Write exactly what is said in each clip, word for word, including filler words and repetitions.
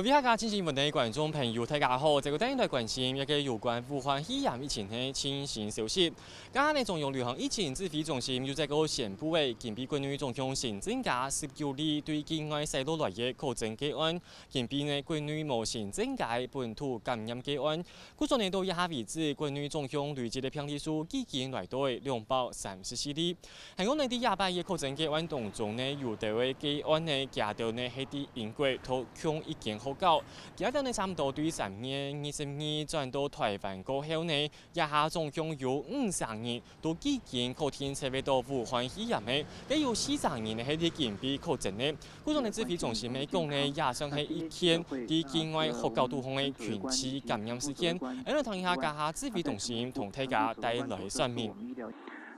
各位客家新聞个觀眾朋友，大家好！這個單元來關心一個有關武漢肺炎疫情个最新消息。今日呢，中央流行疫情指揮中心又再過宣布个，今晡國內總共新增加十九例對境外徙落來个確診個案。今晡呢，國內無新增加本土感染個案。 故所呢，到這下為止，國內總共累積个病例數已經來到兩百三十四例。還講呢，在這擺个確診個案當中呢，有兜个個案呢，佢兜呢係在英國讀共一間學校，佢兜呢差毋多對三月二十二轉到臺灣過後呢，這下總共有五十人 都已經確定出現到武漢肺炎个，該有四十人呢係已經被確診个。故所呢，指揮中心个講呢，也算係一件在境外學校肚項个群聚感染事件。𫣆來聽一下，這下指揮中心同大家帶來个說明。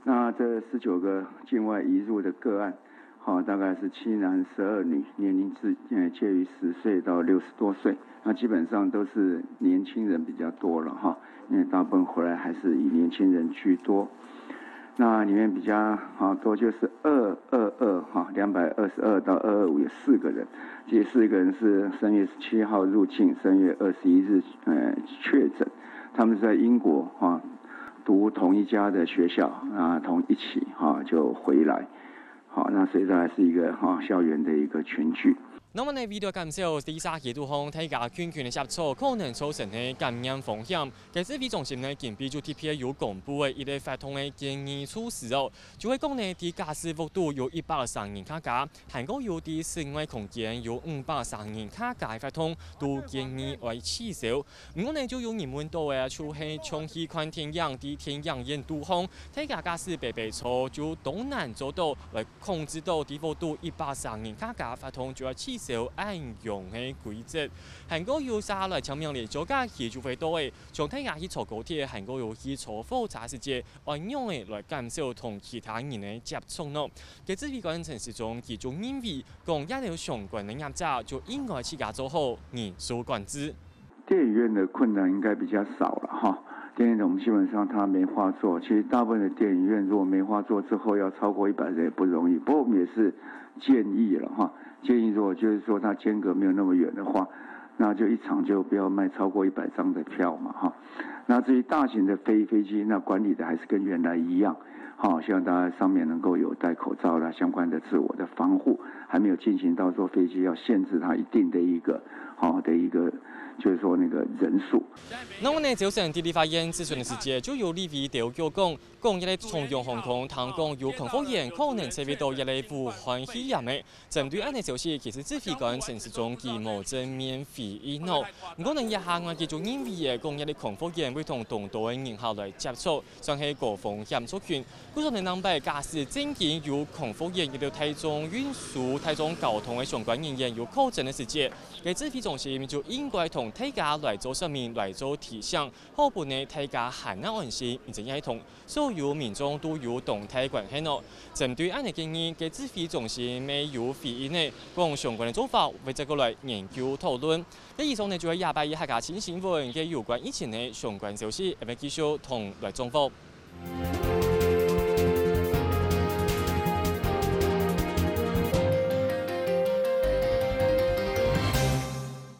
那這十九個境外移入的個案，哈，大概是七男十二女，年齡至呃介於十歲到六十多歲。 那基本上都是年輕人比較多了哈，因為大部分回來還是以年輕人居多。那裡面比較啊多就是二二二哈，兩百二十二到二二五有四個人，這四個人是三月十七號入境，三月二十一日呃確診，他們是在英國哈讀同一家的學校啊，同一起哈就回來。 好，那所以這還是一個哈校園的一個群聚。那麼呢，為了減少在社區肚項大家群群个接觸，可能造成个感染風險，該指揮中心呢，今晡就特別有公布个一個活動个建議措施哦，就係講呢，在假使屋肚有一百三人客家，還過有在室外空間有五百三人客家个活動，都建議愛取消。 毋過呢，就有人問到个，就係像去看電影，在電影院肚項，大家假使排排坐，就當難做到來控制到在屋肚一百三人客家活動就愛取消恁樣个規則。還過有續下來請問咧，這假期就會到个，像大家去坐高鐵，還過有去坐火車時節，愛仰仔來減少同其他人个接觸呢？該指揮官陳時中佢就認為，講這兜相關个業者就應該自家做好人數管制。 電影院的困難應該比較少了哈。電影院我們基本上它梅花座，其實大部分的電影院如果梅花座之後要超過一百人也不容易。不過我們也是建議了哈，建議如果就是說它間隔沒有那麼遠的話，那就一場就不要賣超過一百張的票嘛哈。那至於大型的飛飛機，那管理的還是跟原來一樣，哈，希望大家上面能夠有戴口罩啦，相關的自我的防護，還沒有進行到坐飛機要限制它一定的一個，哈的一個，就是說那個人數。 那麼呢，朝晨在立法院質詢个時節，就有立委劉國講，講這個長榮航空聽講有空服員可能出現到這個武漢肺炎个。針對恁呢消息，其實指揮官陳時中佢無正面回應哦。毋過呢，這下外界就認為个講這個空服員會同當多个人客來接觸，算係高風險族群。故所呢，兩擺假使真經有空服員，一兜大眾運輸、大眾交通个相關人員有確診个時節，該指揮中心就應該同大家來做說明、來做提醒。 好分呢大家還較安心，而且也係同所有民眾都有當大關係哦。針對恁呢建議，該指揮中心乜有回應呢，講相關个做法會再過來研究討論。該以上呢就係這擺个客家新新聞个有關疫情个相關消息，𫣆會繼續同來掌握。